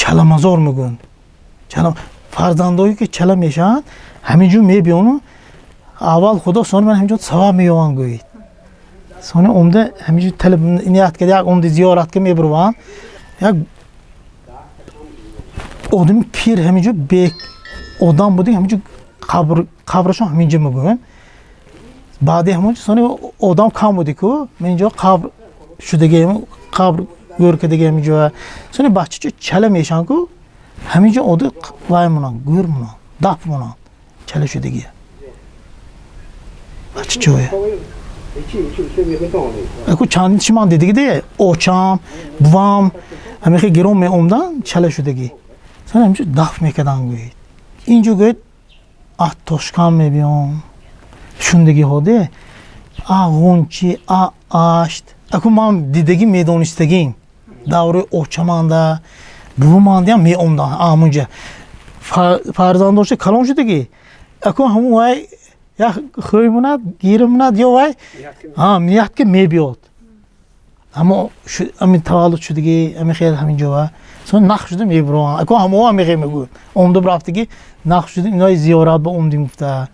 Чаламазор мегӯянд. Фарзандое ки чала мешаванд, ҳамин ҷо мебиёну аввал худо, сони ман ҳамин ҷо савоб меёванд, гӯед. Сони омда ҳамин ҷо талаб ният карда, як омда зиёрат ка мебураванд. Як одами пир ҳамин ҷо бе одам буд, ҳамин ҷо қабр, қабрашон ҳамин ҷо мегӯянд. Баъди ҳамон ҷо сони одам кам буди ку, ин ҷо қабр шудаги, қабр гӯр кадаги ҳамин ҷо. Сони бачачо чала мешаванд ку, ҳамин ҷо ода вай монанд, гӯр монанд, дафн монанд чала шудагия бачачоя. Аку чандин чи ман дидагиде, очам, бувам ҳамихе гирон меомдан, чала шудагӣ. Сони ҳамин ҷо дафн мекарданд, гӯед. Ин ҷо, гӯед, а Тошкан мебиём шундагиҳоде, а Ғунчи, а Ашт. Аку ман дидагӣ, медонистагим, давраи очаманда, бувамандиам меомдан амунҷа. Фарзандошта калон шудагӣ, аку ҳамун вай як хӯй монад, гир монад ё вай ният ки мебиёд. Ҳамо ами таваллуд шудагӣ, ами хел ҳамин ҷо сон нах шуда мебурованд. Аку ҳамо ами хел мегӯяд, омда рафтагӣ, нах шуда, инои зиёрат ба омдим гуфта.